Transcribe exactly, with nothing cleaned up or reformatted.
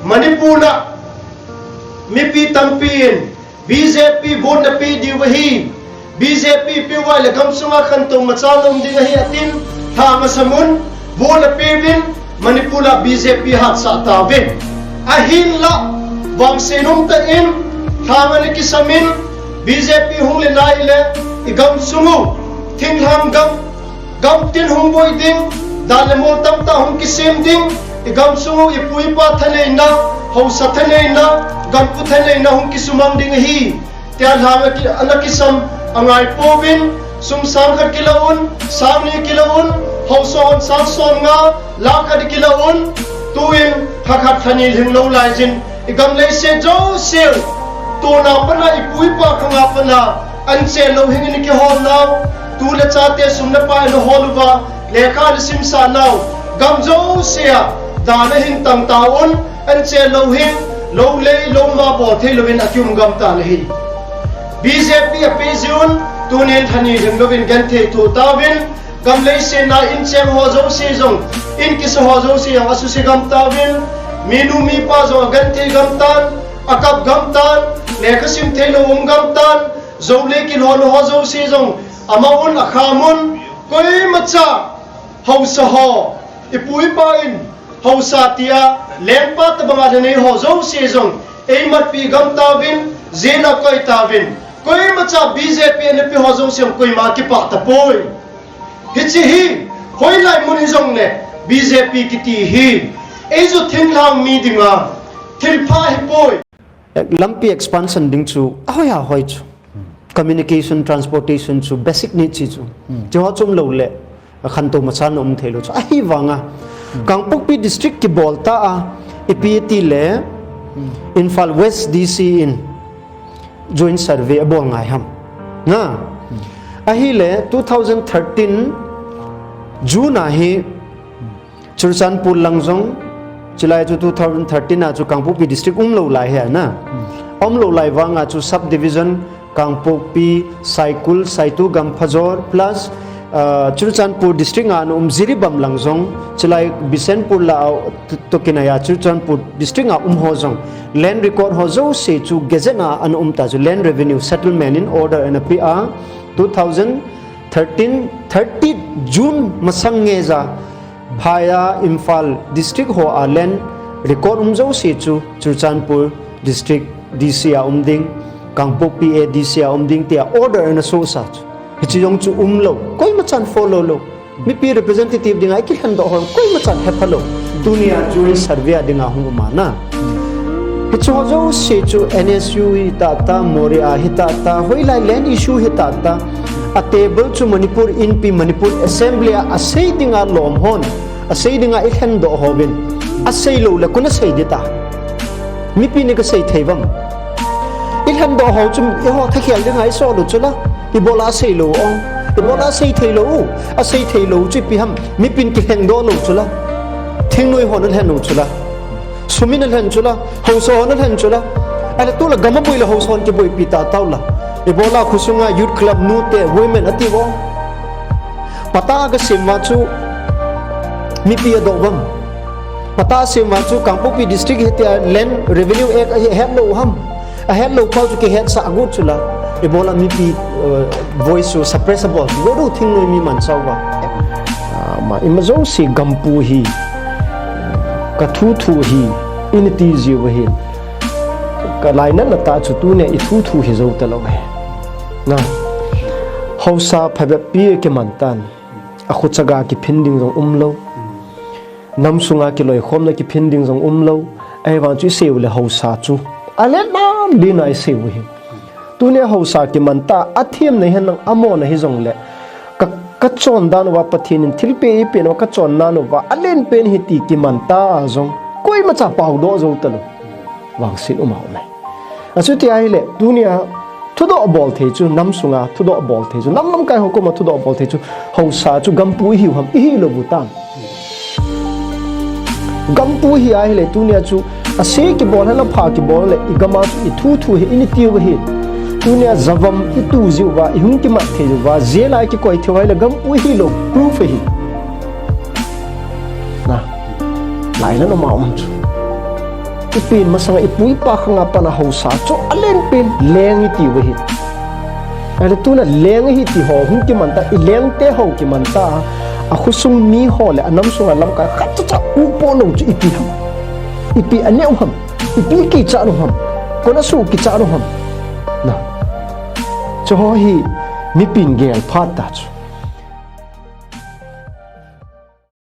Manipur a mipi tampi in B J P vote na pe diu ahi. B J P pe uva le gamsunga khantou machal um ding ahi atin, lhang asam un vote na pe uvin Manipur a B J P hatsah tauvin. Ahinla vangset um tah in lhang ana kisam in B J P hung le nai le i gamsung u thinglhang gam Gamtin hung boi ding, dan le mol tamtah hung kisem ding, i gamsung u i pu i pa thaneina, haosa thaneina, gampu thaneina hung kisumang ding ahi. Tia lhang a ki, ana kisam angai pouvin, sum sang khat kila un, sang ni kila un, haosa hon sang som nga, lakh khat kila un, tuin lha khat lha ni lhing lou lai jin, i gam leiset jouse u, tuna pat a i pu i pa khang a pat a, anche lou hing in i kihol nau, tu le chate sum le pai ana hol uva, lekha ana simsah nau, gam jouse a dan ahin tang tauvin, anche lou hing, lou lei, lou ma bol thei louvin akium gam tan ahi. B J P a pe jiuvin, tunin lha ni lhing louvin genthei thoh tauvin, gam leiset a in cheng ho jouse jong, in kisa ho jouse jong asuse gam tauvin, minu mipa jong agenthei gam tan, akap gam tan, lekha sim thei lou um gam tan, jou le kilhon ho jouse jong, ama un akham un, koimacha, haosa ho, i pu i pa in, haosa tia, lengpa tabang a lhanei ho jouse jong, eimatpi gam tauvin, jin a koi tauvin, koimacha B J P ana pe ho jouse jong koima kipah tapoi. Hiche hi, hoilai mun hijongle, B J P kiti hi, eiju thinglhang mi dinga, thilpha hipoi. Lampi expansion ding chu, ahoi ahoi chu. Communication, transportation chu, basic need chi chu. Chiho chu um lou le, khantou machal na um thei lou chu. Ahivanga, Kangpokpi district kibol ta a, ipi ti le, Imphal West D C in, joint survey abol ngai ham. Na. Ahile two thousand thirteen June a hi Churachandpur lang jong, chulai chu two thousand thirteen a chu Kangpokpi district um lou lai hi na. Um lou lai vang a chu subdivision Kangpokpi, Saikul, Saitu, Gamphajor plus, uh, Churachandpur district a ana um Jiribam lang jong, chulai Bishnupur la a, to, to kinai a Churachandpur district a um ho jong, land record ho jouse chu gazette a ana um ta chu land revenue settlement in order ana pe a, two thousand thirteen, thirty June masang nge ja, phai a Imphal district ho a land record um jouse chu Churachandpur district D C a um ding, Kangpokpi A D C a um ding tia order ana sohsa chu. Hiche jong chu um lou, koimachan follow lou. Mipi representative dinga ikilhendoh ho koimachan hepha lou. Tunia joint survey a dinga hung um a na. Hiche ho jouse chu N S U hi tata, Moreh a hi tata, hoilai land issue hi tata. A table chu Manipur Inpi, Manipur Assembly a asei dinga lom hon, asei dinga ilhendoh hovin, asei lou le koin asei ding ta. Mipi ni kasei thei uvam. Ilhendoh ho chu eiho thakhel dinga isol u chula. Ibola asei lou u. Ibola asei thei lou u. Asei thei lou chu ipi ham. Mipin kilhendoh lou chula. Thingnoi hon alhen lou chula. Sum in alhen chula. Haosa hon alhen chula. Ahile tula gam aboi le haosa hon kiboipi ta tau la. Ibola khosunga youth club nute women ati uvam. Patta kasem uva chu mipi adoh uvam. Patta asem uva chu Kangpokpi district hitia land revenue act ahi ahet lou u ham. Ahet lou pau chu kihetsah agot chula. Ibola mipi, uh, voice chu suppress abol. Go do thingnoi mi manchah uva. Ah, ma, ima jouse gampu hi. Kathu thu hi. Ina ti jiu ahi. Kalainatna tah chu tunia ithu thu hi jou talou ahi. Na. Haosa phabep pi kiman tan. Akhuchaga kiphin ding jong um lou. Nam sunga kiloikhomna kiphin ding jong um lou. Ahivang chu isei u le haosa chu. Alet nam dina isei u hi. Tunia haosa kiman ta, athemna hihen lang amona hijongle. Ka, kachon dan uva Pathen in thilpeh eipeh uva kachon dan uva, alen pen ahi ti kiman ta a jong. Koimacha paodoh jou talou. Vangset um a um e. Achuti ahile, tunia thudoh bol thei chu, nam sunga thudoh bol thei chu, nam lamkai ho koma thudoh bol thei chu, haosa chu gampu ihiu ham, ihi lou u tam. Gampu ihi ahile, tunia chu, ase kibol hela pha kibol le, igama chu ithu thu hi, ini tiu hi. Tunia javam itu jiu va, ihung kimat thei jiu va, jela kikoi thei va le, gampu ihi lou, proof hi. Na, lainatna ma um chu. Ipen masanga ipu ipa khanga pat a haosa chu alen pen leng iti uva hi. Ahile tuna leng ahi ti ho hung kiman ta, ilengte ho kiman ta, akhosung mi ho le anam sunga lamkai khat chacha upo lou chu ipi ham? Ipi aneh u ham? Ipi kichat u ham? Kona su kichat u ham? Na. Chuho hi mipin gel phat ta chu.